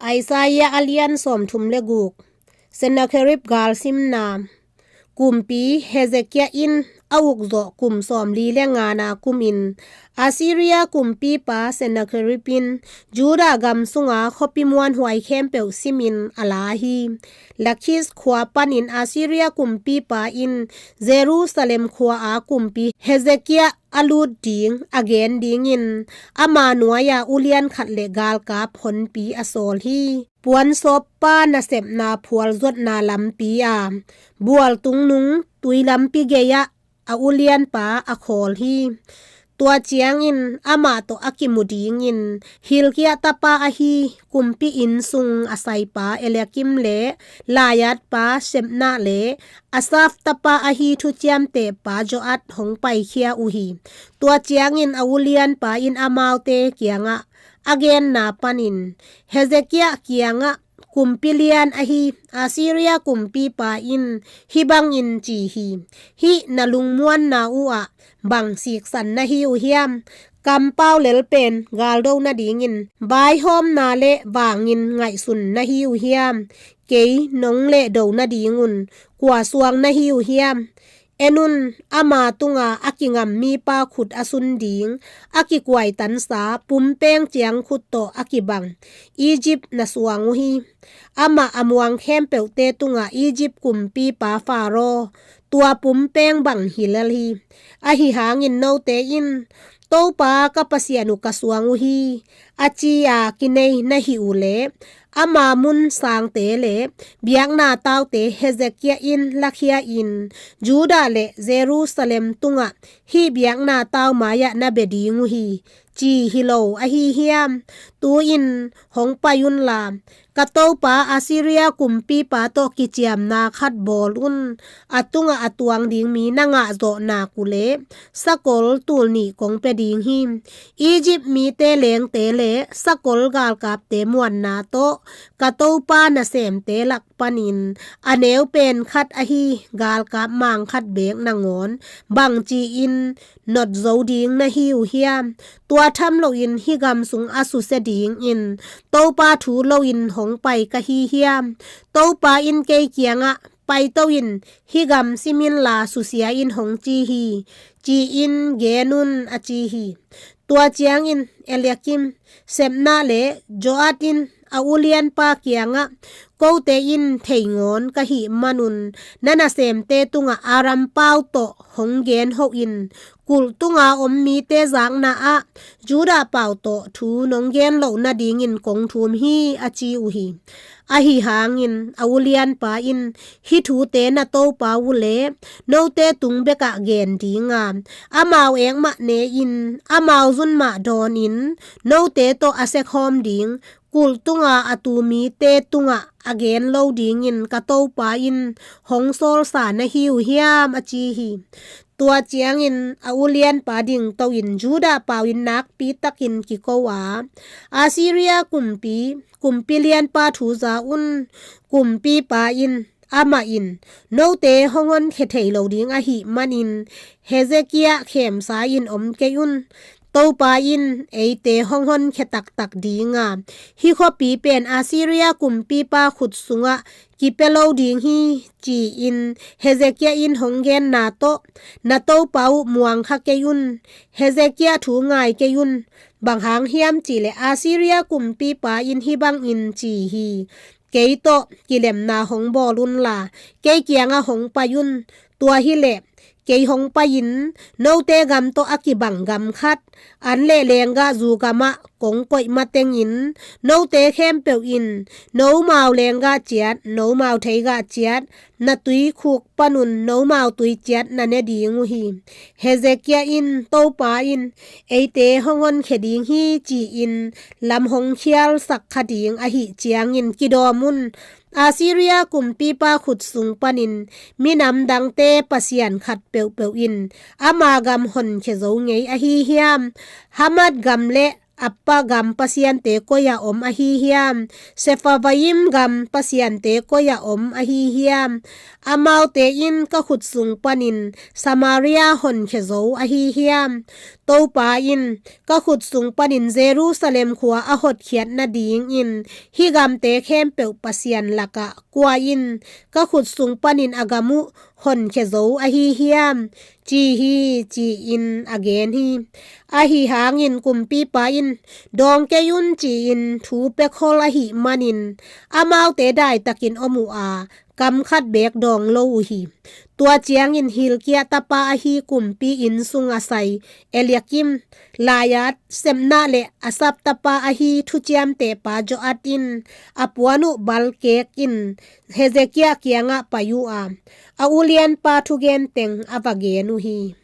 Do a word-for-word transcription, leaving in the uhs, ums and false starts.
Isaiah a lian sawmthum le guk. Sennacherib galsimna. Kumpi Hezekiah in a ukzawh kum sawmli le ngana kumin Assyria kumpipa Sennacherib in Judah gam sunga khuapi muanhuai khempeuh simin a la hi. Lakhis khua panin Assyria kumpipa in Jerusalem khua-a kumpi Hezekiah a lut ding a gen dingin ama nuai-a ulian khat le galkap honpi a sawl hi. Puansawppa nasepna phualzuatna lampi-a bualtung nung tui lampi gei-ah a ulianpa a khawl hi. Tua ciangin amah tawh a kimu dingin Hilkiah tapa ahi kumpi inn sung a saipa Eliakim le laiatpa Shebna le Asaf tapa ahi thuciamtehpa Joab hong paikhia uh hi. Tua ciangin a ulianpa in amaute kiangah a genna panin Hezekiah kiangah kumpi lian ahi Assyria kumpipa in hih bangin ci hi. Hih na lungmuanna uh ah bang siksan na hi uh hiam? Kampau lel pen galdo nadingin vaihawmna le vangin ngaihsun na hi uh hiam? Kei nong lehdo nadingun kua suang na hi uh hiam? En un, ama tunga a kingam mipa khut a sun ding a kikuaitansa pumpeng ciang khut tawh a kibang Egypt na suang uh hi. Amah a muang khempeuhte tunga Egypt kumpipa Pharaoh tua pumpeng bang hi lel hi. Ahi hangin note in Topa ka Pasian uh ka suang uh hi, a ci-a kinei na hih uh leh ama mun sangte le biakna taute Hezekiah in lakhia-in Judah le Jerusalem tungah hih biakna tau mai-ah na bia ding uh hi, ci hi lo ahi hiam? Tu-in hong pai unla, ka topa Assyria kumpipa tawh kiciamna khat bawl un. A tungah a tuang ding mi na ngahzawh nak uh leh sakol tul nih kong pia ding hi. Egypt mite lengte le sakol galkapte muanna tawh ka topa nasemte lak panin a neu pen khat ahi galkap mang khat beek nangawn bangci-in notzo ding na hi uh hiam? Tua tham loin hih gam sung a susia dingin Topa thu loin hong pai ka hi hiam? Topa in kei kiangah paito in hih gam sim inla susia in hong ci hi, ci-in gen un, a ci hi. Tua ciangin Eliakim, Shebna le Joab in a ulianpa kiangah, kote in theingawn ka hih manun na nasemte tungah Aram pau tawh hong gen hoh in, kulh tunga om mite zakna ah Judah pau tawh thu nong gen loh nadingin kong thum hi, a ci uh hi. Ahi hangin a ulianpa in hih thute na topa uh le note tung bekah gen dinga, amau ekmah ne-in amau zun mah dawnin note tawh a sekhawm ding kulh tunga a tu mite tungah a gen lo dingin ka topa in hong sawlsa na hi uh hiam, a ci hi. Tua ciangin a ulianpa dingto in Judah pau in nakpi takin kiko a, Assyria kumpi, kumpi lianpa thu za un. Kumpipa in, amah in note hong honkhia thei lo ding ahih manin Hezekiah khemsa in om kei un. Topa in eite hong honkhia taktak dinga, hih khuapi pen Assyria kumpipa khut sungah kipia lo ding hi, ci-in Hezekiah in hong genna tawh na topa uh muang kha kei un. Hezekiah thu ngai kei un. Bang hang hiam cihleh Assyria kumpipa in hih bangin ci hi. Kei tawh kilemna hong bawl unla, kei kiangah hong pai un. Tua hileh kei hong pai-in note gam tawh a kibang gam khat, an le lenggah zu gamah kong koih matengin note khempeuh in nomau lenggah ciat, nomau theigah ciat, na tuikhuk panun nomau tuiciat na ne ding uh hi. Hezekiah in, Topa in eite hong honkhia ding hi, ci-in lam hong khialsak kha ding ahih ciangin kidawm un. Assyria kumpipa khut sung panin minam dangte pasian khat peuhpeuh in ama gam honkhia zo ngei ahi hiam? Hamath gam le Arpad gam pasiante koi-ah om ahi hiam? Sepharvaim gam pasiante koi-ah om ahi hiam? Amaute in ka khut sung panin Samaria honkhia zo ahi hiam? Topa in ka khut sung panin Jerusalem khua a hotkhiat nadingin hih gamte khempeuh Pasian lakah kua in ka khut sung panin a gam uh honkhia zo ahi hiam? Ci hi, ci-in a gen hi. Ahi hangin kumpipa in, dawng kei un, ci-in thu pia khol ahih manin amaute daitakin om uh a, kam khat beek dawng lo uh hi. Tua ciangin Hilkia tapa ahi kumpi inn sunga sai Eliakim, lai-at, Sebna le Asaf tapa ahi thuciamtehpa Joas in a puan uh balkek in Hezekiah kiangah pai uh a, a ulianpa thugen teng a va gen uh hi.